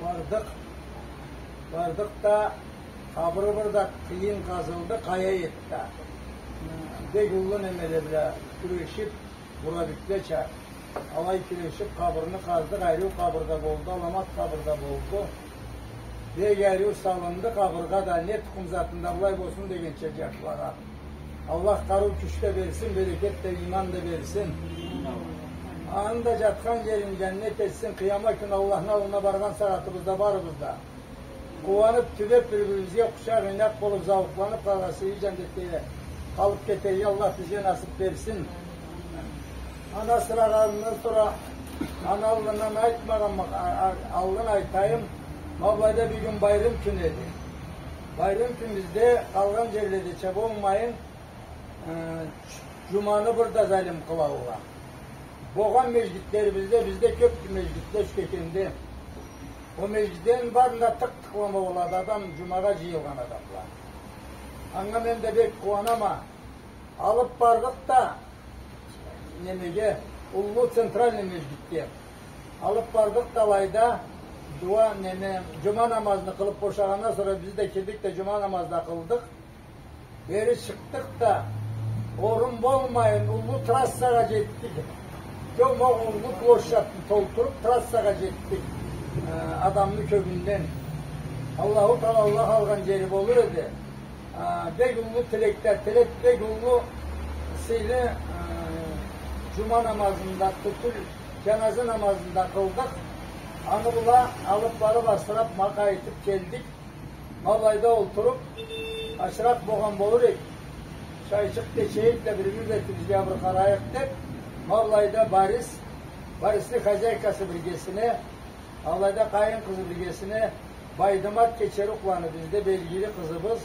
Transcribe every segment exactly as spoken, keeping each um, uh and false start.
Бардыкъ. Бардыкъ да, къабыры бир да къыйын къазылды, къая эди да. Бек уллу немеле бла кюрешип, бурабиклеча алай кюрешип, къабырны къаздыкъ, ариу къабыр да болду, аламат къабыр да болду. Бек ариу салынды къабыргъа да, не тукъум затында былай болсун дегенча джашлагъа. Аллах къарыу, кюч да берсин, берекет да, иман да берсин. Аны да джатхан джерин джаннет этсин. Къыямат кюн Аллахны аллына баргъан сагъатыбызда барыбыз да къууанып, тюбеп, бир-бирибизге къучакъ-ийнакъ болуп, зауукъланып, къаргъасыйлы джаннетде къалып кетерге Аллах бизге насып берсин. Аны асырагъанындан сора, аны аллындан айтмагъанма, а-, а-, аллын айтайым, ма былайда бюгюн байрым кюн эди. Байрым кюн бизде къалгъан джерледеча болмайын, э, джуманы бир да залим къылалла. Болгъан межгитлерибизде, бизде кёпдю межгитле Учкекенде. Ол межгитлени барында тыкъ-тыкълама болады адам, джумагъа джыйылгъан адамла. Анга мен да бек къууанама. Алып бардыкъ да, немеге, уллу центральный межгитге. Алып бардыкъ да алайда, дуа, неме, джума намазны къылып бошагъандан сора биз да кирдик да джума намазны да къылдыкъ. Бери чыкъдыкъ да, орун болмайын, уллу трассагъа джетдик. Кёп уллу площадьны толтуруп, трассагъа джетдик. Э, адамны кёбюнден. Аллаху Таала Аллах алгъан джери болур эди. А, бек уллу тилекле тилеп, бек уллу сыйлы, а, джума намазын да, тютюл, джаназа намазын да къылдыкъ. Аны бла алып барып, асырап, ма къайтып келдик. Ма былайда олтуруп, ашыракъ болгъан болур эдик. Чайчыкъ да ичейик да, бир-бир бетибизге бир къарайыкъ деп, ма былайда Борис, Борисни хозяйкасы биргесине, алайда къайын къызы биргесине, Байдымат Кечерукланы, бизде белгили къызыбыз.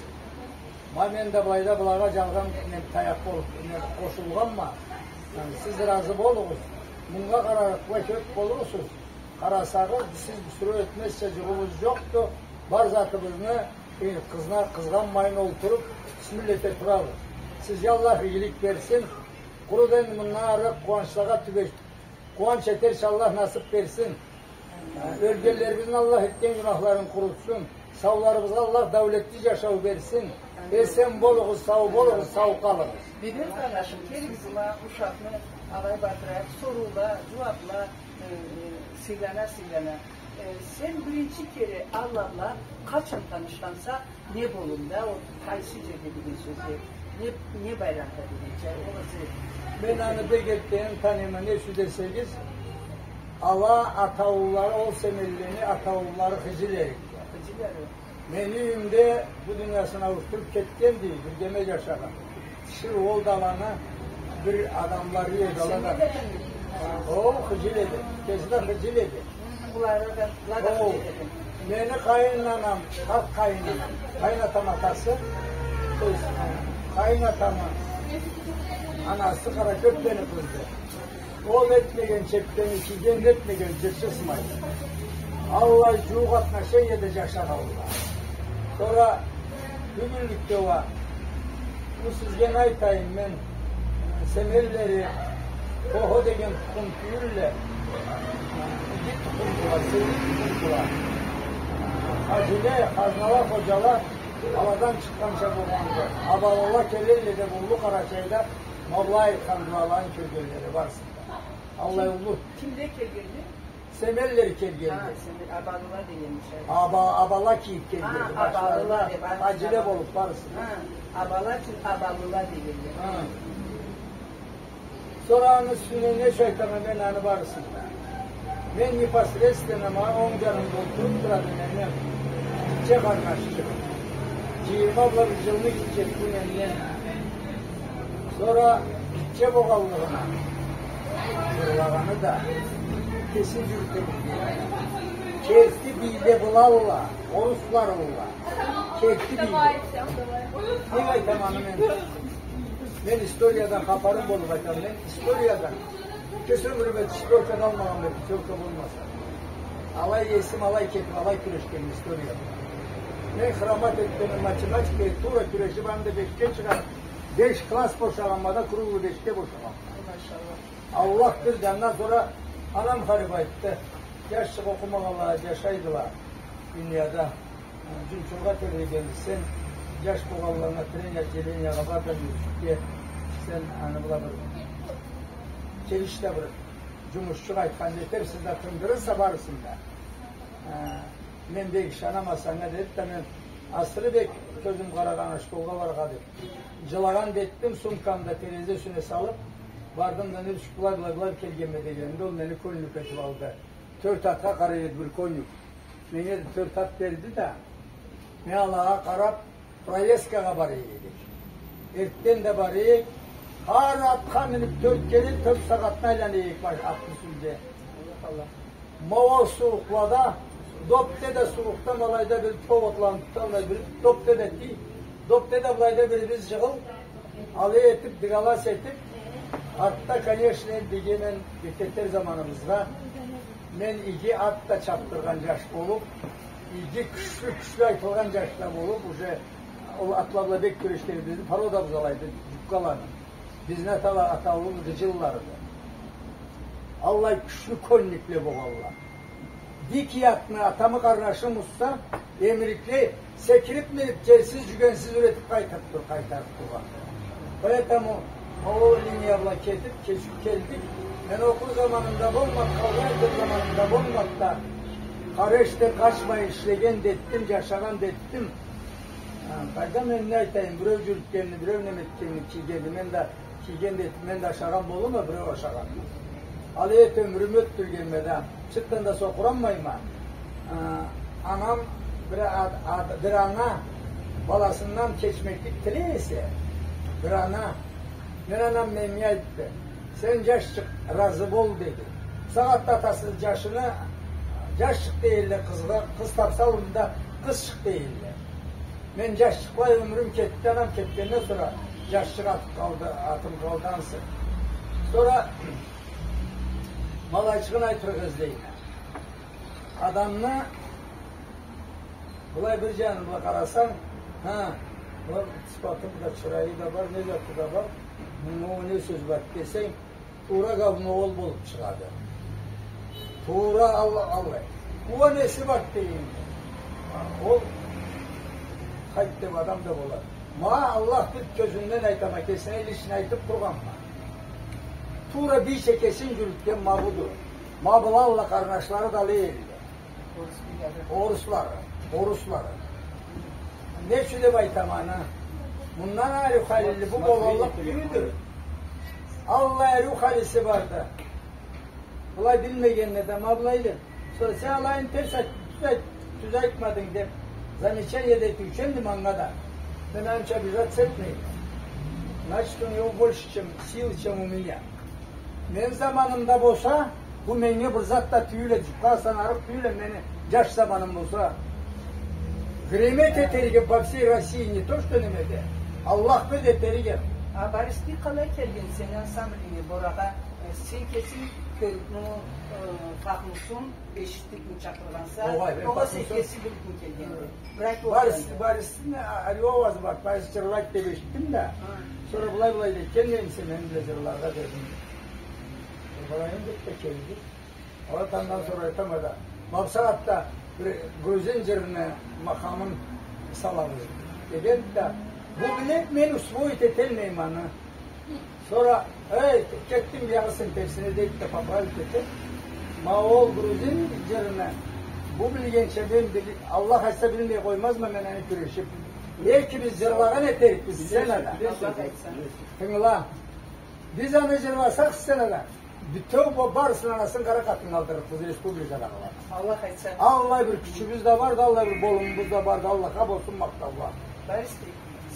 Ма мен да былайда былагъа джалгъан, мен, таякъ болуп, мен къошулгъанма. Яни, сиз разы болугъуз. Мынга къарарыкъла кёп болурсуз. Къарасагъыз, сиз бюсюреу этмезча джугъугъуз джокъду. Бар затыбызны, э, къызгъа-, къызгъанмайын олтуруп, бисмилла эте турабыз. Сизге Аллах игилик берсин. Къуру да энди мындан ары къууанчлагъа тюбе-, къууанч этерча Аллах насып берсин. Ёлгенлерибизни Аллах этген гюнахларын къурутсун. Сауларыбызгъа Аллах даулетли джашау берсин. Эсен болугъуз, сау болугъуз, сау къалыгъыз. Бибер къарнашым, келигиз, ма ушакъны алай бардырайыкъ, соруула, джууапла, э, э, сыйлана-сыйлана. Э, сен биринчи кере Алла бла къачан танышханса, не болумда, ол къайсы джерде деген сёзде, не, не байрамда дегенча, ол сёз. Мен аны бек эртден таныйма, не ючюн десегиз, ала атауллары, ол семеллени атауллары хыджил эди. Хыджил эди. Мени юйюмде бу дуниясын ауушдуруп кетгенди, биргеме джашагъан. Тиширыу ол да аланы бир адамлары эди, ала да. Ол хыджил эди, кеси да хыджил эди. Ол мени къайын анам, къарт къайын анам, къайын атам атасы, то есть, къайын атамы анасы Къаракёпдени къызды. Ол этмеген чепкени кийген, этмеген джырчы сымайды. Аллай джууукъ отношенияда джашагъанла. Сора бюгюнлюкде уа, бу сизге не айтайым мен, семеллери, хо-хо деген тукъум тюйюлле, иги тукъумдула, сыйлы тукъумдула. Хаджиле, хазнала, ходжала аладан чыкъгъанча болгъанды. Абалала келелле деп уллу Къарачайда ма былай айтхан дуаларын кёргенлери барысы. Аллай уллу. Кимле келгенди? Семеллери келгенди. Ха, Семел-, абалыла дегенмиш. Аба-, абала кийип келгенди. Ха, абалыла деп, хаджиле болуп барысы. Ха, абала ючюн абалыла дегенди. Ха. Сора аны юсюне не ючюн айтама мен аны барысын? Мен непосредственно ма онг джанымда олтуруп турады мени гитче къарнашчыгъым. Джыйырма бла бир джылны гитчеси менден. Сора гитче болгъанлыгъына, джырлагъаны да, кеси джюрюте билген. Керти бийле былалла, орусларла. Керти бийле. Неге айтама аны мен? Мен историядан хапарым болуп айтама, мен историядан. Кесим ёмюрюмде четвёрка да алмагъанма, пятёрка болмаса. Алай эсим, алай кетип, алай кюрешгенме историяда. Мен хромат этгеним математикада, туура кюрешип, анда бешге чыгъарып, беш класс бошагъанма да, круглый бешге бошагъанма. Машалла. Аллах бирди, андан сора анам харип айтды. Джашчыкъ окъумагъанла джашайдыла дунияда. Джумушчукъгъа тебрегенбиз. Сен джаш болгъанларына, тренер, отделениягъа бар да, мюршитге, сен аны бла бир келиш да, бир джумушчукъ айтхан да этерсиз да, тындырырса барысын да. Э, мен бек ышанама санга, деди да, мен асыры бек кёзюм къарагъан школгъа барыргъа деп. Джылагъан да этдим, сумкамы да терезе юсюне салып, бардым да, не тюшюп, былай, былай, былай келгенме дегенде, ол мени кёллюк этип алды. Тёрт атха къарай эди бир кёллюк. Меннге да тёрт ат берди да, мен алагъа къарап, проездкагъа барай эдик. Эртден да барай эдик. Хар атха минип, тёрт кере тёрт сагъатны айлана эдик баш-, атны юсюнде. Ма ол сууукълада, доп де да сууукъда, ма алайда бир поводланы тута, алай бир доп де да тий, доп де да былайда бирибиз джыгъыл, алай этип, дыгалас этип, артда, конечно, энди деге мен бек кетер заманыбызда, мен иги ат да чапдыргъан джаш болуп, иги кючлю, кючлю айтылгъан джаш да болуп, уже ол атла бла бек кюрешгенибизни породабыз алайды, джуккаланы. Бизни атала-, аталыгъыбыз джылларыды. Аллай кючлю кёллюкле болгъанла. Дикий атны атамы къарнашым узса, эмирикле секирип минип, джерсиз, джюгенсиз юретип къайтарып тур-, къайтарып тургъан. Поэтому ол линия бла кетип, кечип келдик. Мен окъуу заманымда болмады, къалгъан этер заманымда болмады да, къара эшде къачмай ишлеген да этдим, джашагъан да этдим. Ха, къайда мен не айтайым, биреу джюрютгенни, биреу неме этгенни, кийгенни, мен да кийген да этип, мен да ашагъан болурма, биреу ашагъан. Алай этип ёмюрюмю ётдюргенме да, чыртдан да сокъуранмайма. Ха, анам бир ад-, ад-, бир ана баласындан кечмеклик тилей эсе, бир ана, мен анам меннге айтды, сен, джашчыкъ, разы бол, деди. Бусагъатда атасы джашына джашчыкъ дейле, къызгъа, къыз тапса аллында къызчыкъ дейле. Мен джашчыкълай ёмюрюм кетди, анам кетгенден сора джашчыкъ атым къалды, атым къалды ансы. Сора малайчыгъын айтыргъа излейме. Адамны былай бир джаны бла къарасанг, ха, былай сыфаты да, чырайы да бар, не заты да бар. Муну не сёз бар десенг, туура говно ол болуп чыгъады. Туура Аллах, Аллах. Уа, неси бар дейим. Ол хайт деп адам да болады. Ма Аллах бир кёзюмден айтама, кесине лично айтып тургъанма. Туура бийче кесин джюрютген ма буду. Ма былалла къарнашлары да алай элле. Оруслары, оруслары. Не ючюн деп айтама аны? Мындан ариу халили бу болаллыкъ тюйюлдю. Аллай ариу халиси барды. Былай билмегенле да, ма былайлы. Сора сен алайын терс айт-, тюз айт-, тюз айтмадынг деп, замечание да этиученди манга да. Мен анча обижаться этмейме. Значит, у него больше, чем силы, чем у меня. Мен заманымда болса, бу меннге бир зат да тюйюл эди, джукъгъа санарыкъ тюйюл эди, мени джаш заманым болса. Греметь этерик эм по всей России, не то что немеде. Аллах биледи, этерик эм. А Борисди къалай келген сени ансамблинге, Борагъа, э, сен кесинг кёрюкню, э, Фахмусун, эшитдикми чакъыргъанса, огъай, мен огъесе Фахмусун кеси билибми келгенди? Бир айт. Борис, Борисни а-, ариу ауазы бар, Борис джырлайды деп эшитдим да. Ха. Сора былай-былай дейди, келмеймисе мени бла джырларгъа дедим. Барайым деп да келди. Алай андан сора айтама да, ма бусагъатда бир грузин джырыны махамын салабыз деген да, бу биледи, мен усвоить эталмайма аны. Сора, эй, кетдим биягъы сен терсине дейди да, поправить этеди. Ма ол грузин джырыны бу билгенча мен били-, Аллах айтса, билмей къоймазма мен аны кюрешип. Экибиз джырлагъан этерикбиз сценада. Тынгыла. Биз аны джырласакъ сценада, битеу бу барысындан асын къара къатын къалдырырбыз республикадагъыла. Аллах айтса. Аллай бир кючюбюз да барды, аллай бир болумубуз да барды, Аллахха болсун макътаула. Борис,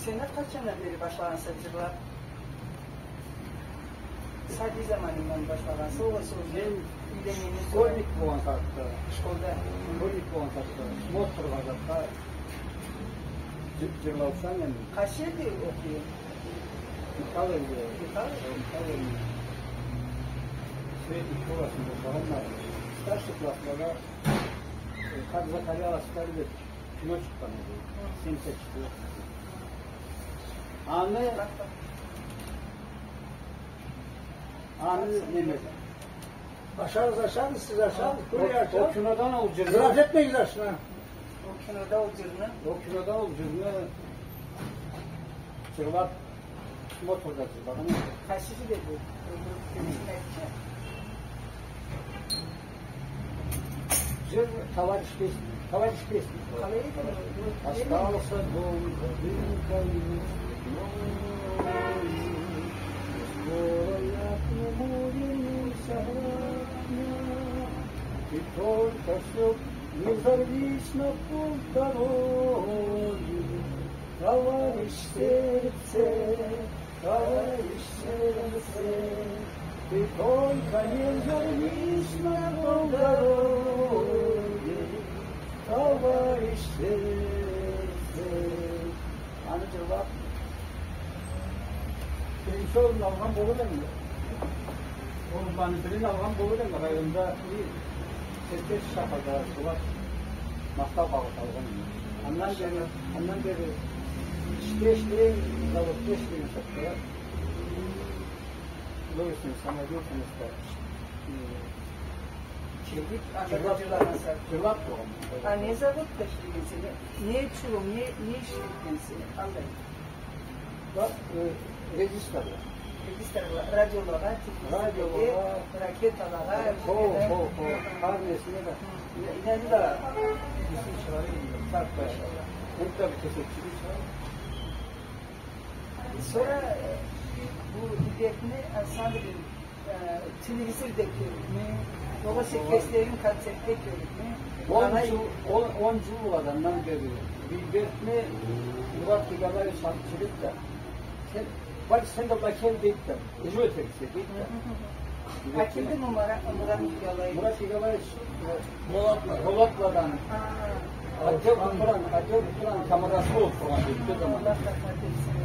сен къачандан бери башлагъанса джырлап? Сабий заманынгдан башлагъанса, огъесе мен школьник болгъан сагъатда. Школда. Школьник болгъан сагъатда. Смотргъа затха. Джы-, джырлаучан эдим. Къайсы джерде окъуй эдинг? Михайловгъа. Михайловгъа? Михайловгъа. Средний школасын бошагъанма, старший класслада, э, «Как закалялась сталь» деб кино чыкъгъан эди. Хы. Семьдесят четвёртый. Аны, аны неме Ашагъыз, ашагъыз, сиз ашагъыз, кёре ашагъыз. Ол кинодан ол джырны. Зыраф этмегиз ашына. Ол кинода ол джырны. Ол кинода ол джырны джырлаб Смотрда джырлагъан. Къайсысы деди? Джыр, товарищ песня. Товарищ песня. Остался дом за дымкой, скоро я к нему вернусь обратно. Ты только всё не взорвись на полдороге, товарищ сердце. Товарищ сердце, ты только не взорвись на полдороге, товарищ сердце. Аны джырлаб, биринчи орунну алгъан болур эди. Орунланы бирин алгъан болур эди, районда бир Черкес шахарда джырлаб, махтау къагъыт алгъан эди. Андан бери, андан бери ишде, ишде, заводда ишлеген сагъатда. Художественный самодеятельностьда, э, джырлаб, джырлаб тургъанма. А не заводда ишлегенсе? Не чулум, не, не иш этгенсе? Къалай? Бакъ, э, резисторла. Резисторла, радиолагъа, телевизорлагъа, ракеталагъа, хо, хо, хо. Хар несине да. Хы. Не, не да, несин чыгъарайым, так да. Энтда бир кесекчик чыгъарайым. Сора, э, бу Бибертни ансамблин, э, телевизорда кёрюрме, огъесе кеслерин концертде кёрюрме? Он джыл, он, он джыл болады андан бери. Бибертни Мурат Бегалаевич алыб келеди да, сен, бар, сен да былай кел, дейди да. Эжиу этериксе, дейди да. Хы, хы, хы. А кимди бу Мура-, Мурат Бегалаевич? Мурат Бегалаевич, э, Болатладан. Болатладан. А. Отдел культураны, отдел культураны тамадасы болуб тургъан эди ол заман. Аллах рахмат этсин.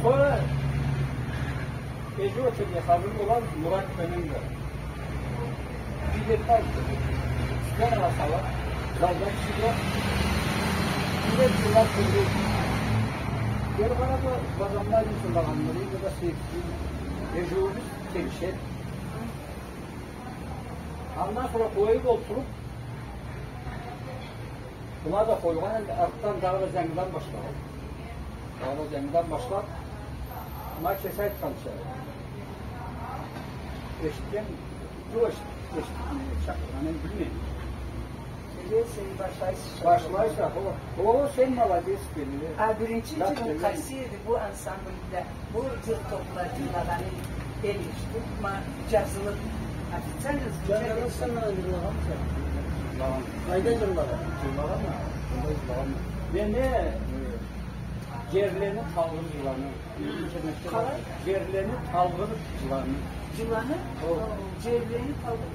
Сора эжиу этерге хазыр болгъан Мурат бла мен да. Бибертни алыб, сценагъа салыб, залда киши джокъ. Биберт джырлаб келеди. Бери къарады, бу адамла джырлагъанла, дейди да, сыйыныб, эжиубюз келишеди. Андан сора къоюб олтуруб, Была да къойгъан, энди артдан дагъыда джангыдан башлагъан. Дагъыда джангыдан башлаб, ма кеси айтханча. Эшитген, джокъ, эшит-, эшит-, не, чакъыргъан, мен билмейме. Билесе, башлайса. Башлайса, хо. О, сен молодец, деди. А биринчи джырынг къайсы эди бу ансамбльде? Бу джыр топла джырлагъаны эл ишди, ма джазылыб, официально звучание. Джангыдан сен джырлагъанмыса? Джырлагъанма. Къайда джырлагъанмы? Джырлагъанма. Къайда джырлагъанма? Мен, э, джерлени талгъыр джыланы. Интернетде бар. Къалай? Джерлени талгъыр джыланы. Джыланы? Хо. Джерлени талгъыр.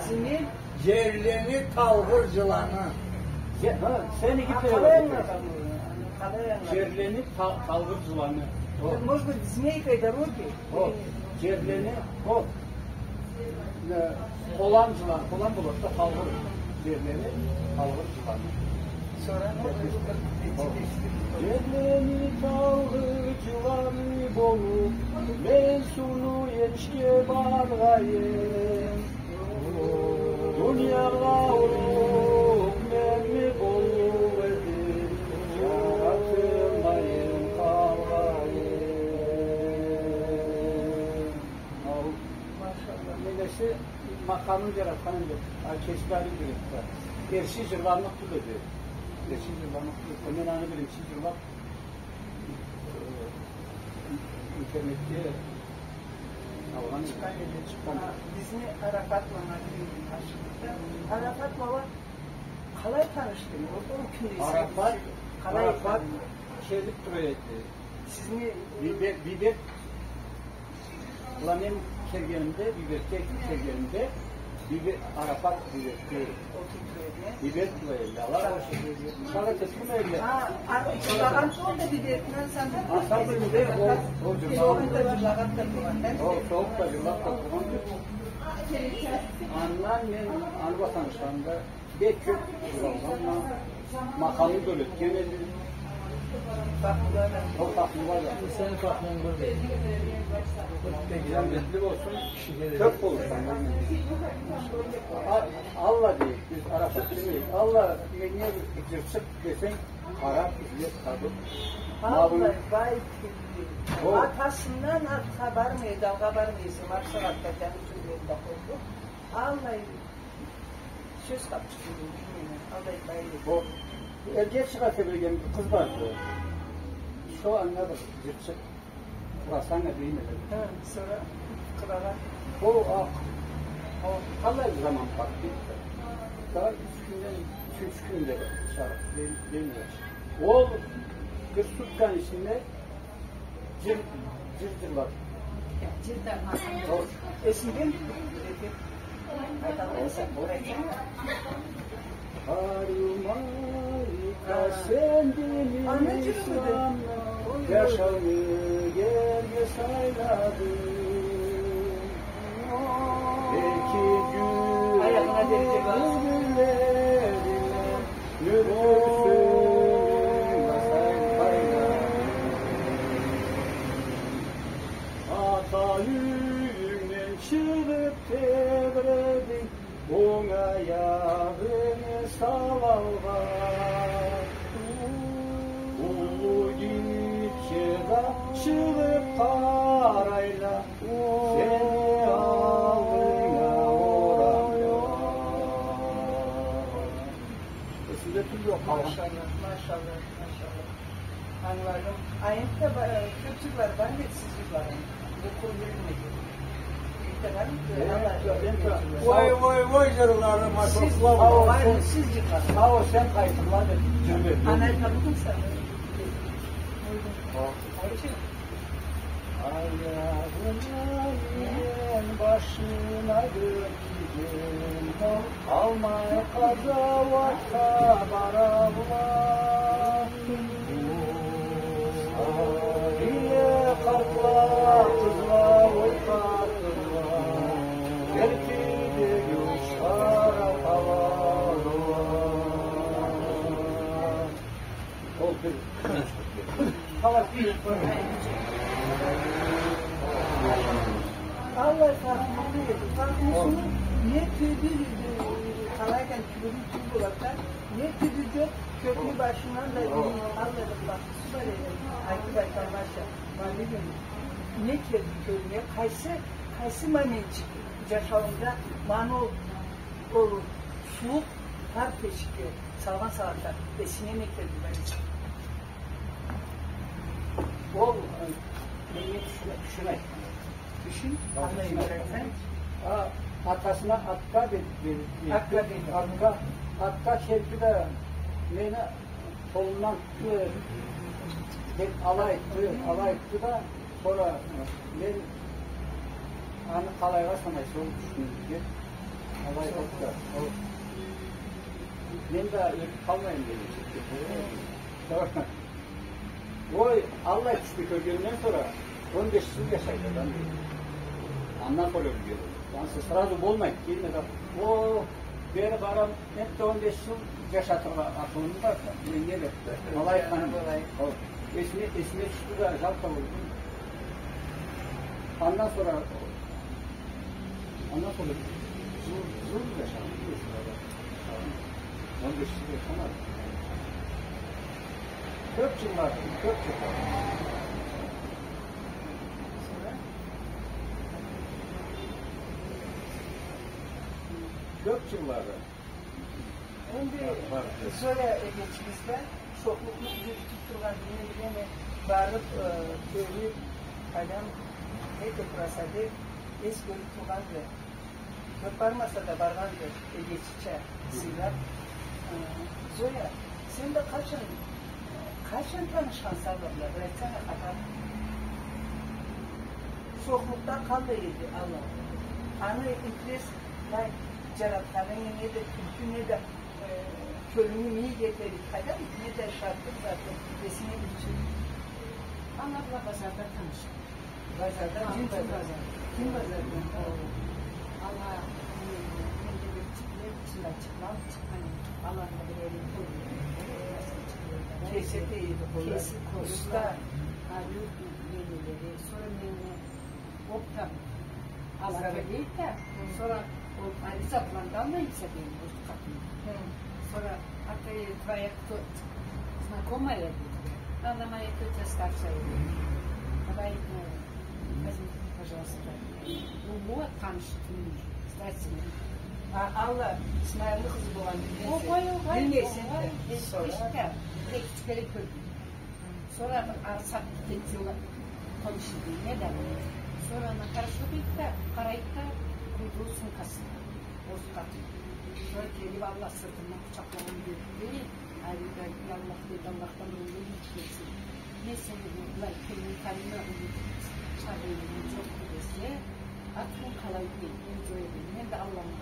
Земель Джерлени талгъыр джыланы. Ха, сен иги перевод этесен. Джерлени та-, талгъыр джыланы. О. Может быть, змейкой дороги? О, джерлени, о. Э, къолан джыланы, къолан болады да, талгъыр. Джерлени талгъыр джыланы. Джерлени талгъыр джыланы болуб, мен сууну энишге баргъайым. Дуниягъа урукъ менни боллукъ эди, джаратылмайын къалгъайым. Ау, машалла, неге десе, макъамын джаратхан эди, а кеси да биледи да. Эрши джырланныкъ тюл эди. Эрши джырланныкъ тюл эди. Мен аны биринчи джырлаб, интернетге алгъан эдим. Чыкъгъан эди. Чыкъгъан эди. Бизни Арапат бла Мадина ашхыды. Арапат бла къалай танышдынг? Ол кюнде Арапат, къалай Арапат танышдынг? Келиб тура эди. Сизни Биберт, Биберт бла мен келгенимде, Бибертге келгенимде, Биберт, Арапат Бибертге. Биберт бла эди, ала. Ха, а, джырлагъан тюл да Бибертни ансамблинде? Ансамблинде ол, ол джырлагъан. Ол да джырлагъан да тургъан. Ол, ол да джырлаб да тургъан. Андан мен аны бла танышханымда бек кёб джырлагъанма, макъамын да юретген эди. Фахмула да. Ол фахмула да. Сени фахмунг бир дей. Захметли болсун. Кёп болсун. А-, Аллах дейик, биз Арафат демейик. Аллах, мен не бир джыртчыкъ десенг, къараб, излеб табыб. Аллах, бай тилли. Ол атасындан артха бармай, далгъа бармай эсе, Марсагъатда джаны джюрегинде къойду. Аллах, сёз къапчыгъы дейди, билмейме, аллай бай эди. Ол элге чыгъа тебреген бир къыз барды. Шо анга бир джыртчыкъ. Къурасанг а дейме. Хы, сора къырала. Ол, а, ол къалай бир заман барды. Да юч кюнден, ючюнчю кюнде бир чыгъарыкъ, дей-, дейме. Ол бир сутканы ичинде джыр, джыр джырлады. Джыр да, ма, ол эсингден. Ха, Марико, сен динни исламны, джашауну джерге сайладынг. Эки гюн бюлбюллерине нюр кюлсюн басайын пайладынг. Ата юйюнгден чыгъыб тебрединг, онг аягъынгы салалгъа. Уллу гитче да чыгъыб къарайла сени аллынга, орамгъа. Эсимде тюл джокъ къалгъан. Машаллах, машаллах, машаллах. Ангыладым. Айнытда ба-, кёб джырлары бар эди сиз джырлагъан. Бир къуру билмейме. Битте бармы? Э, Аллах, э, э, ой, ой, ой, джырлары, сиз, машаллах, ой, сен, сиз джырлагъан. Ха, ол сен къайтырла деб джыр берди. Аны айтмадынг сен? Ха. Ол ючюн. Аягъына минген, башына гёмген, алмай къазауатха баралла. Ие, къартла, къызла, ой, къартла, эркинлик ушхара къалалла. Ол бир Аллай фахмусу эди. Фахмусуну не тюбю, къалайдан тюбюню тюб болады да, не тюбю джокъ, кёкню башындан да, аллай бир фахмусу бар эди. Айтыб айталмазча, ма билмейме, не келди кёлюнге, къайсы, къайсы моментчик джашауунда ма ол, ол сууукъ тар тешикге салгъан сагъатда эсинге не келди, Борис? Ол, э, меннге тюшюн, тюшюн айтхан. Тюшюн? Ха, алай тюшюн айтхан. А, атасына атка дед-, дед-, дед-, атка деди. Атка, атка келди да, мени къолумдан тутду, деб, алай айтды, алай айтды да, сора мен аны къалайгъа санайсыз, ол тюшюн деб, алай айтды да, ол, мен да ёлюб къалмайым деб. Сора Ой, аллай тюшню кёргенден сора он беш джыл джашайды адам, дейди. Андан сора ёлген. Ансы сразу болмайды, дейме да. О, бери барам, энтда он беш джыл джашатыргъа акъылым бар, мен не деб, алай айтханым. Алай. О, эсиме, эсиме тюшдю да, жалко болду. Андан сора Андан сора зор, зор джашагъан, он беш джыл джашагъан. Кёб джыллары, кёб джыллары. Кёб джыллары. Энди Зоя эгечибиз да шохлукъну джюрютюб тургъан, не билейим, барыб, э, кёрюб, адам не этиб тураса деб, эс бёлюб тургъанды. Кёб бармаса да, баргъанды, эгечича сыйлаб. Э, Зоя, сен да къачан, къачан танышханса Аллах бла, бир айтсана, къатаб. Шохлукъда къаллай эди Аллах. Аны интерес, былай, джаратханынг неди, кюлкю неди, э, кёлюнгю не этерик, къайдам, не да шатлыкъ заты, эсинге бир тюшюр. Ала бла базарда танышдыкъ. Базарда, ха, джин базар. Джин базарда. Ала, э, менде бир тюкле, ичинде чыкъмал чыкъгъан эди. Аланы бир эрин къойду. Кес Кеси къоллары. Уста. Алай ненелери. Сора мени оптом алат дейди да, сора ол ари затланы да алайса дейди, ол къатын. Сора: «А ты, твоя кто, знакомая?» — дейди. «Она моя тётя старшая», — дейди. «Давай, э, возьми, пожалуйста». Бу, бу танышдым, кстати. А, Алла Исмаилни къызы болгъанын билмейсе. Огъай, огъай, билмейсе огъай, да. Сора эки, эки кере кёрдюм. Сора бир ары сакъ кетди, ол танышдым, не да. Сора аны хорошо дейди да, къарайды да, къойду сумкасын. Орус къатын. Сора келип, Алла, сыртымдан къучакълагъанын кёрдю. Али да, я Аллах, дейди, Аллахдан бир уллу юйют келсин. Мен сени былай кёлюмню танымай, уллу чагъыгъым джокъду десе, атыгъынг къалай дейди, мен джокъ эдим. Мен да Аллама,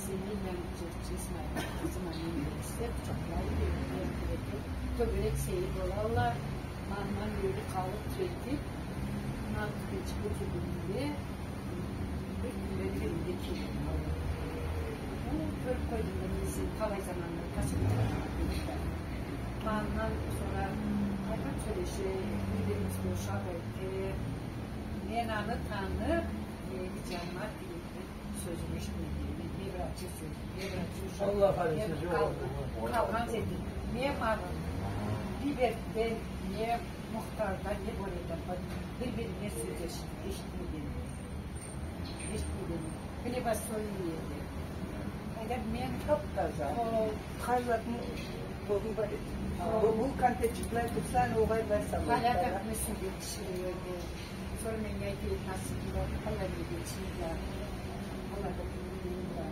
сени янынга джетчи Исмаил, къызыма мен да десе, къучакълай, дейди, мен да тёгерек сейир болалла, мандан бери къалып кетип, мындан тюбечикге келгенинде, бир кюнде келди, келди. Бу кёрюп къойдум да, мен сени талай замандан къачан. Андан сора къайдам сёлеше, бир-бирибизге ушап эте. Мен аны танып, мени джаныма тийип, сёзюн эшитмегенме, не бир ачы сёз, не бир ачы ушакъ. Аллах алейсиз, джокъ. Къалгъан, къалгъан зети. Мен аны Бибертден, не Мухтардан, не Боредан бир-бирине сёз эшит-, эшитмегенме. Эшитмегенме. Хлебосольный эди. Къайдам, мен тап-таза. Ол хар затны болгъан бар эди. Ол бу конфетчикле турса, огъай, бар сама. Палякъ этмесин деп бишире эди. Сора меннге айтды, насыб болса, палякъ этсин да. Ол да билмейме да.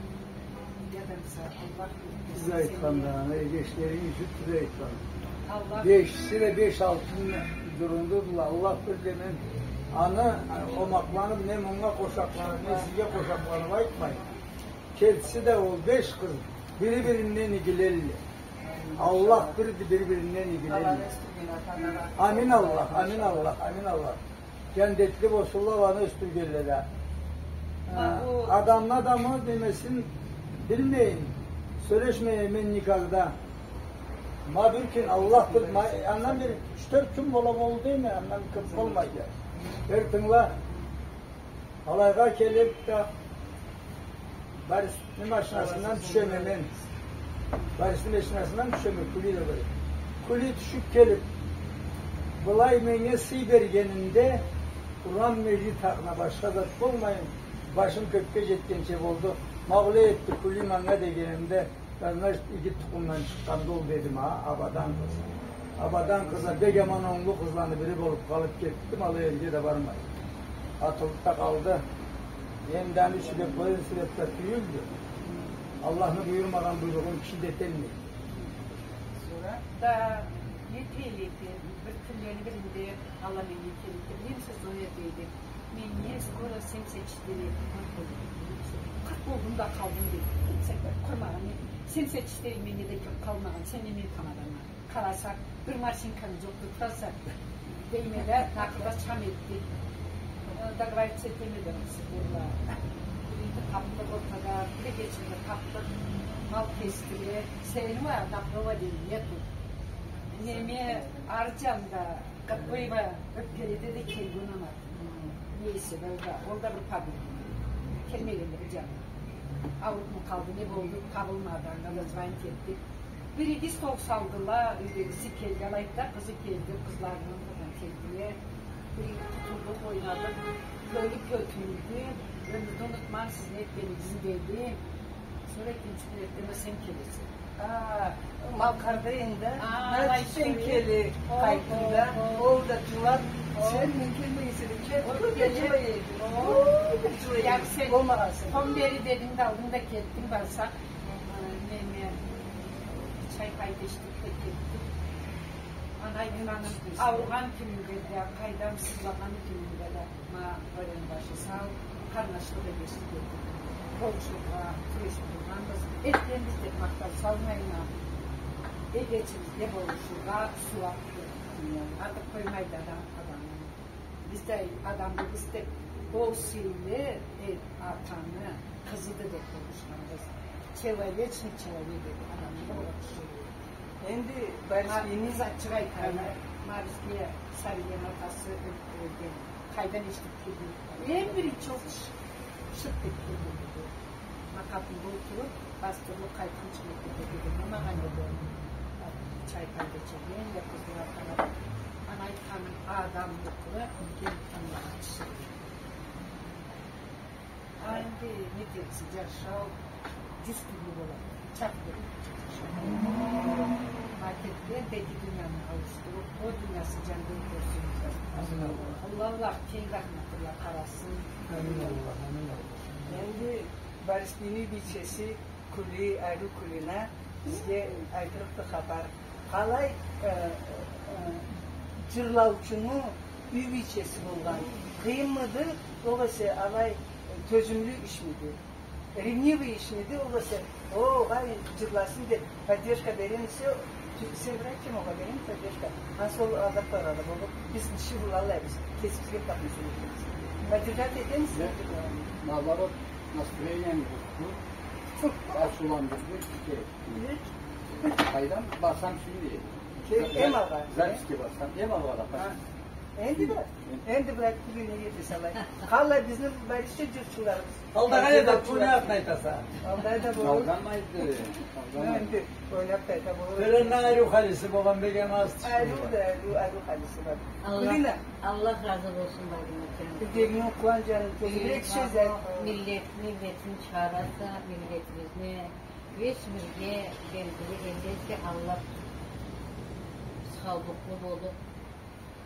Биз айтханда, аны эгечлеринг ючюн биз айтхан. Бешиси да беш алтын джурундудула. Аллах бир да, мен аны омакъланыб, не мынга къошакъланыб, не сизге къошакъланыб айтмайма. Кертиси да, ол беш къыз бири-биринден игилелле. Аллах бирди, бири-биринден игилелле. Амин Аллах, амин Аллах, амин Аллах. Джандетли болсунла, аланы ёсдюргенле да. Ма бу адамны адамы немесин билмейме, сёлешмейме мен никогда. Ма бир кюн Аллах бир, ма-, андан бир юч-тёрт кюн бола болду дейме, андан кёб болмайды. Бир тынгыла, алайгъа келиб да, Борисни машинасындан тюшеме мен. Борисни машинасындан тюшеме, Кули да бар. Кули тюшюб келиб, былай меннге сый бергенинде, Къуран межит хакъына башха зат болмайын, башым кёкге джетгенча болду. Ма былай этди Кули манга дегенимде, значит, игит тукъумдан чыкъгъанды ол дедим, а, Абадан къыз. Абадан къыз а бек аман онглу къызланы бири болуб къалыб кетди, ма алай элге да бармайды. Атылыб да къалды. Энди аны сюйреб, былай сюйреб да тюйюлдю. Аллахны буюрмагъан буйругъун киши да эталмайды. Сора да не этейим, бир кюнлени биринде Аллах меннге келиб, билемисе, Зоя, дейди, мен не скоро семьдесят четыре болдум. Къыркъ болдум да къалдым, дейди. Сен къурмагъан, мен семьдесят четыре меннге да кёб къалмагъан, сен неме тамадама. Къарасакъ, бир машинканг джокъду, тураса, дейме да, накъылда чам этди. Договориться этеме да, сиз болла. Юйдю къабдыкъ ортада, бир кечеде къабдыкъ, мал кесдиле. Сени уа, накъылда уа, дейди, нету. Неме, ары джанда, Къыппыйба, бир кереде да келген аман. Нейсе, ол да, ол да бир подруга. Келмегенди бир джаны. Аурубму къалды, не болду, табылмады, анга да звонить этдик. Бириги стол салдыла, юйдегиси келди, алайды да, къызы келди, къызларыны да келдиле. Бириги тутулдукъ, ойнадыкъ. Кёлю кётюрюлдю. Ёмюрде унутмам сиз не этгенигизни, деди. Сора экинчи кюн эртден сен келесе. А, Малкъарда энди. А, Нальчиктен келе, къайтдым да. Ол да джылаб, сен мен келмегенсе да, кел, кёб да джылай эди. Кёб да джылай эди. Болмагъанса. Тон бери дединг да, алдынг да, кетдинг, барсакъ. Неме, чай-пай да ичдик да кетдик. Анай-бубамны ауругъан кюнюнде да, къайдам, сызлагъан кюнюнде да. Ма, бёрюню башы сау, къарнашлыкъ эгечлик этдик. Къоншугъа, тюрешип тургъанбыз. Этгенбиз деп махтау салмайма. Эгечибизге болушургъа сууап. Атып къоймайды адам адамны. Биз да адамбыз деп, ол сыйлы, э, атаны къызыды деп болушханбыз. Человечный человек эди, адамны болушуру. Энди Борис бийни... Ма-, къызгъанчыкъ айтайым. Ага. Борис бийни сабийлени атасы ёл-, ёлген. Къайдан эшитип келдинг? Эм биринчи ол ш-, шырт этип келди. Макъатында олтуруп, бастырылып къайтхынчы мектепге келгенде, магъа не болду? Чайпан кечирген, я къызла къарап, аны айтханын адам окъура, мындан ангылагъан киши. А энди не этериксе, джашау джюз тюрлю болады. Чакъ бир ма кетген да эки дунияны ауушдуруп, ол дуниясы джангылып болсун. Амин Аллах. Аллах, Аллах кенг рахматы бла къарасын. Амин Аллах, амин Аллах. Энди Борис бийни бийчеси Кули, Ару Кулина бизге айтырыкъды хапар. Къалай, э, э, джырлаучуну юй бийчеси болгъан. Къыйынмыды, огъесе алай, э, тёзюмлю ишмиди? Ревнивый ишмиди, огъесе, о, огъай, джырласын деп, поддержка беремисе, сен бир айтчы, огъай, берем поддержка. Ансы ол алдап барады, болуп, биз тиширыу аллайбыз, кесибизге къатмай сёлешебиз. Поддержать этемисе? Наоборот, настроениени бузду, ачыуландырды, тике. Къайдан барсам сюймей. Кел, эм алгъа. Записьге барсам, эм алгъа да. Энди да, энди, брат, бюгюн неге десем алай. Къалай бизни Борисча джырчыларыбыз. Алдагъа да, ойнап да айтаса. Алдагъа да болур. Алданмайды. Энди ойнап да айта болур. Бир Ару халиси болгъан бек аз. Ару да, Ару, Ару халиси бар. Аллах, Кулина. Аллах разы болсун, Бадима джаным. Бир дегине къууан, джаным, кёзюнгден кечсе. Миллетни, миллетни чыгъараса, миллетибизни Беш бирге белгили этесе, Аллах саулукълу болуп,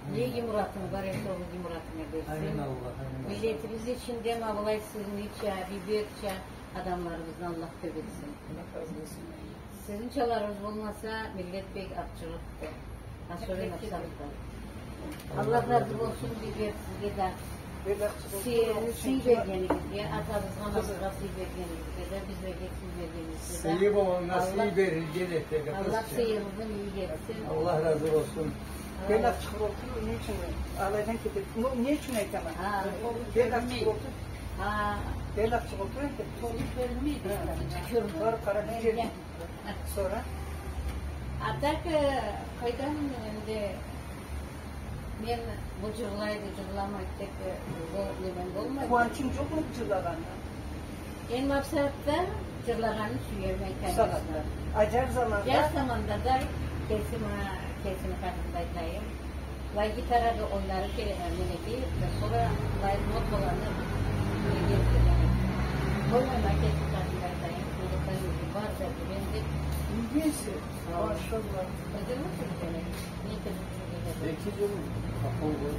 не иги муратынг бар эсе, ол иги муратынга берсин. Амин Аллах, амин Аллах. Миллетибиз ичинде ма былай сизнича, биберча адамларыбызны Аллах кёп этсин. Аллах разы болсун. Сизничаларыбыз болмаса, миллет бек ачырыкъды. Особенно Сарыкъда. Аллах разы болсун, бибер, сизге да. Сый, сый бергенигизге, атабызгъа, анабызгъа сый бергенигизге да, бизлеге сый бергенигизге да. Сыйы болгъаннга сый берилген этеди, къызчыкъ. Аллах сыйыгъызны иги этсин. Аллах разы болсун. Бел ачыкъ болсун, не ючюн алайдан кетеди? Ну, не ючюн айтама? Бел ачыкъ болсун. Бел ачыкъ болсун, энди. Толу кёрюнмейди. Бар, къара, бир джер. Сора? А так, э, къайдан энди мен бу джырлайды, джырламайды деп, э, бу неме болмайды. Къууанчынг джокъму джырлагъанына? Энди ма бусагъатда джырлагъанын сюеме, конечно. Бусагъатда. А джаш заманда? Джаш заманда да кесим, а, кесими хакъында айтайым. Былай гитарада ойнары келе, э, минекей, сора былай ноталаны билген келе. Болмай, макет чыгъарып айтайым, музыкальный бар да билген деп. Билгенсе, машалла. Билдирмейсиз бизге? Не кылып жүрген? Эки джыл окъууда.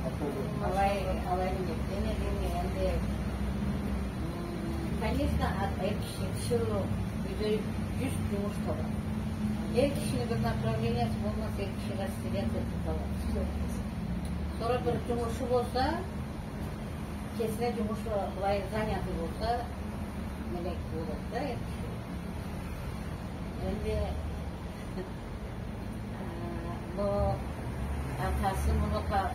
Окъууда. Алай, алай минекей, энди, энди, конечно, а, эр киши, тиширыу, юйде джюз джумуш табады. Эр кишини бир направлениясы болмаса, эр киши растеряться этип къалады. Сора бир джумушу болса, кесине джумушу былай занятый болса, мелек болады да эр киши. Энди Э, бу атасы, муну ка-,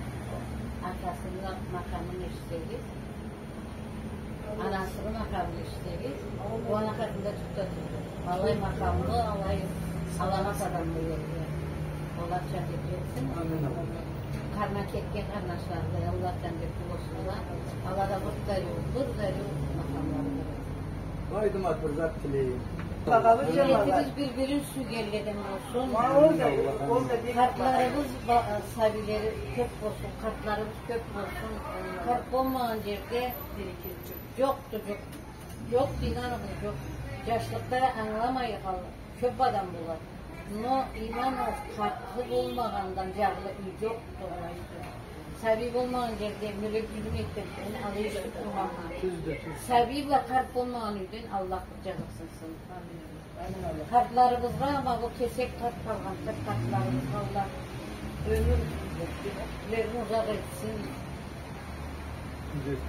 атасыны макъамын эшитсегиз, анасыны макъамын эшитсегиз, бу аны хакъында тюбде турду. Алай макъамлы, алай аламат адамлы эди. Аллах джаннетге этсин. Амин. Къарнына кетген къарнашлары да Аллах джаннетли болсунла. Ала да бир да джокъ, бир да джокъ макъамлары да. Къойдум, а, бир зат тилейим. Багъалы джамагъат. Миллетибиз бир-бирин сюйгенледен болсун. Ма ол да, ол да бир... Къартларыбыз ба-, сабийлери кёп болсун, къартларыбыз кёп болсун. Къарт болмагъан джерде джокъду, джокъ. Джокъду, ийнаныгъыз, джокъ. Джашлыкъда ангыламай къалды. Кёп адам болады. Но, ийнаныгъыз, къарты болмагъандан джарлы юй джокъду, алай. Сабий болмагъан джерде мёлек юйню мектебин алай эшитип тургъанма. Тюздю, тюз. Сабий бла къарт болмагъан юйден Аллах бир джазыкъсынсын. Амин. Амин, Аллах. Къартларыбызгъа, ма бу кесек къарт къалгъан, кесек къартларыбызгъа Аллах ёмюрлерин узакъ этсин.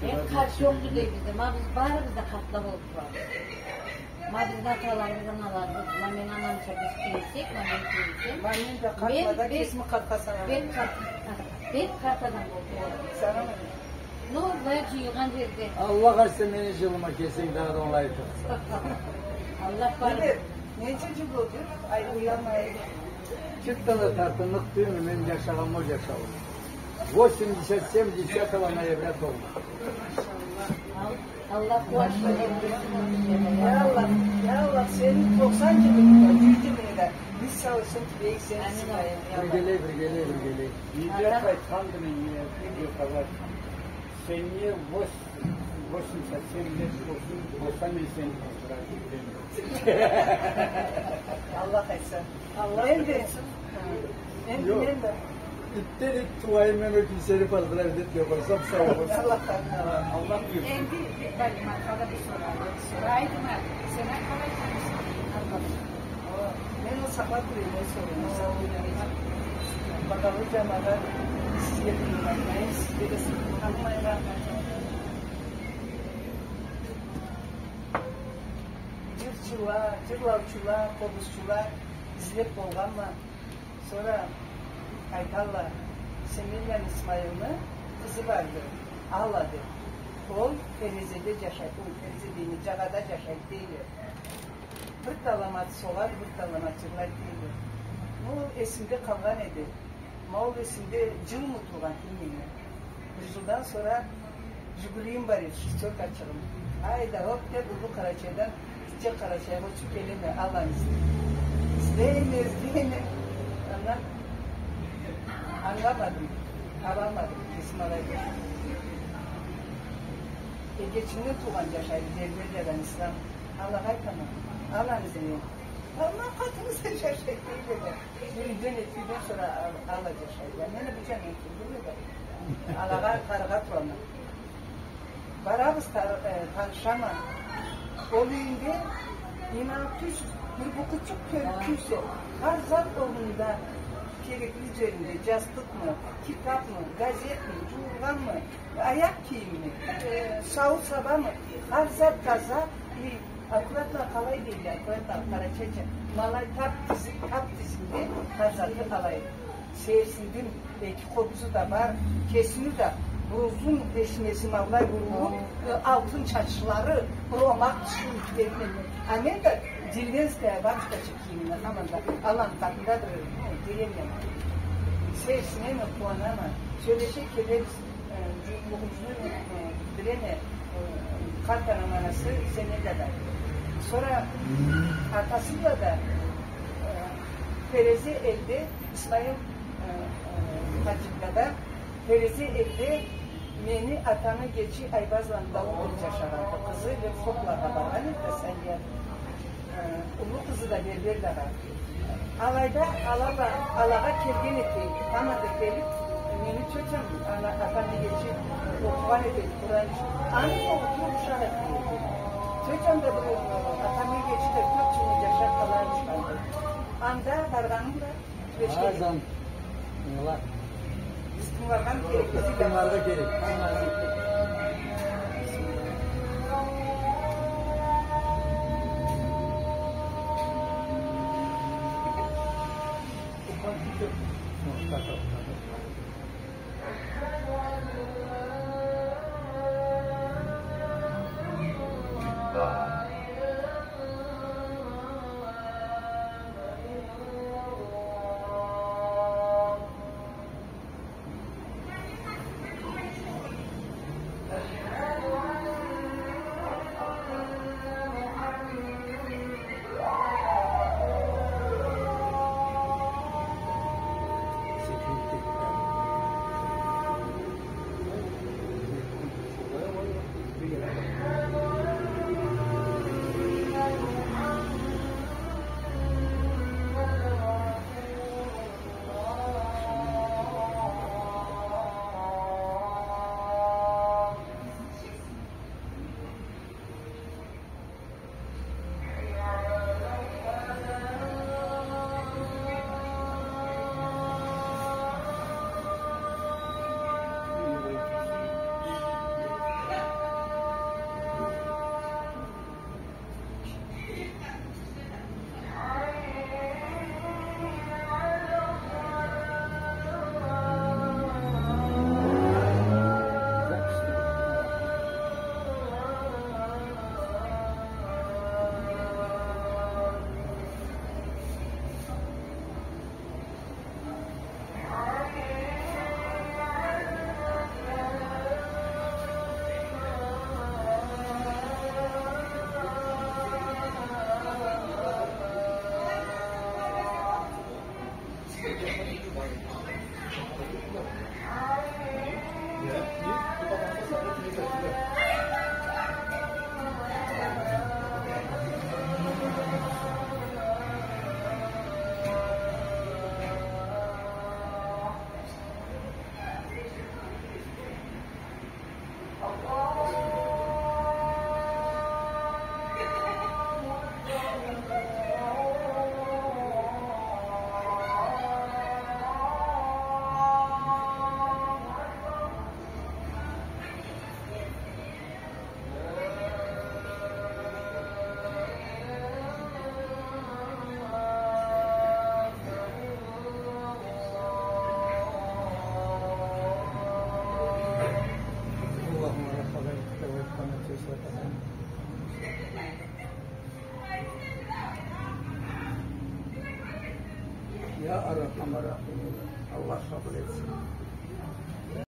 Эм къарт джокъду дейбиз да, ма биз барыбыз да къартла болуп турабыз. Ма бизни аталарыбыз, аналарыбыз, ма мени анамча биз кийинсек, ма мен кийинсем. Ма мен да къартла да, кесими къартха санарма. Бек къарт, бек къарт адам болуп турабыз. Санама. Ну, былай джыйылгъан джерде. Аллах ачса, мени джылыма келсенг, дагъыда онгай турса. Аллах бар. Ненча джыл болду, ай, уялмай. Чыртдан да тартынныкъ тюйюлме, мен джашагъанма ол джашауну. Восемьдесят семь, десятого ноября туугъанма. Аллах къууанчлы этсин. Я Аллах, я Аллах, сени токъсан джылынгы да, джюз джылынгы да биз сау-эсен тилейик сени, Исмаил, я Аллах. Биргелей, биргелей, биргелей. Неге къайтханды, мен не, не къалай. Сен не, восемьдесят семь лет болсун, болса мен сени поздравить этеме. Аллах айтса. Аллах айтса. Энди, энди мен да. Итден ит тууайым мен ол кюн сени поздравить этмей къойсам, сау болсун. Аллах айтса. Аллах буюрсун. Энди бир Балиматха да бир сорау. Сорайдыма, сен а къалай танышдынг? Аллах. Мен ол сакълап тура эдим, ол сорууну, сакълап тура эдим. Багъалы джамагъат, сизге да айтайым, сизге да сакълап къалмайын. Джырчыла, джырлаучула, къобузчула излеп болгъанма. Сора айталла, Семенланы Исмаилни къызы барды, Алла деп. Ол Терезеде джашайды, ол Терезе дейме, Джагъада джашайды дейле. Бир да аламат согъады, бир да аламат джырлайды дейле. Ол эсимде къалгъан эди. Ма ол эсимде джылмы тургъан именно. Бир джылдан сора Жигулийим бар эди, шестёркачыгъым. Айда, хоп деп, Уллу Къарачайдан Гитче Къарачайгъа учуп келеме, Алланы излеп. Излейме, излейме. Андан ангыламадым, табалмадым, кесим алай. Эгечимден туугъан джашайды, Бербериядан Ислам. Аллагъа айтама, Алланы излейме. Алланы къатыбызда джашайды, дейди да. Бир юйден, эки юйден сора ал-, Алла джашайды. Мен бу джандан келгенме да, Аллагъа къарыгъа турама. Барабыз, та-, э, танышама. Ол юйюнде, ийне, тюз бир букъучукъ тёлюп кюйсе, хар зат орнунда, керекли джеринде, джастыкъмы, китапмы, газетми, джууургъанмы, аякъ кийимми, э, сауут-сабамы, хар зат таза, и аккуратно, къалай дейле, аккуратно, къарачайча, ма алай тап тизик, тап тизигинде хар заты алай. Сейирсиндим, эки къобузу да бар, кесини да бир узун эшмеси ма алай бурулуп, э, алтын чачхылары, бир омакъ тиши, а мен да деревенская бабушкача кийимиме, аман да, Алланы къатындадыр, э, деревня. Сейирсинеме, къууанама, сёлеше келебиз. Э, джууукълугъубузну, э, билеме, э, къарт анам анасы Зенеда да. Сора атасы бла да, э, Терезе элде, Исмаил, э, э, Хаджибла да, Терезе элде мени атамы эгечи Айбазланы Дауд бла джашагъанды. Къызы Верхоплагъа баргъан эди да, Санья. Э, уллу къызы да Берберлагъа. Алайда, ала бла, Алагъа келген эди, тамада келип, мени тётям, ана, атам эгечи окъугъан эди Къуран. Аны окъутуу ушакъ эди. Тётям да бир, атам эгечи да кёп джылны джашап къалгъан эди. Анда баргъанымда, Азан. Тынгыларгъа керек. Тынгыларгъа керек. يا أرحم الراحمين. Аллах къабыл этсин.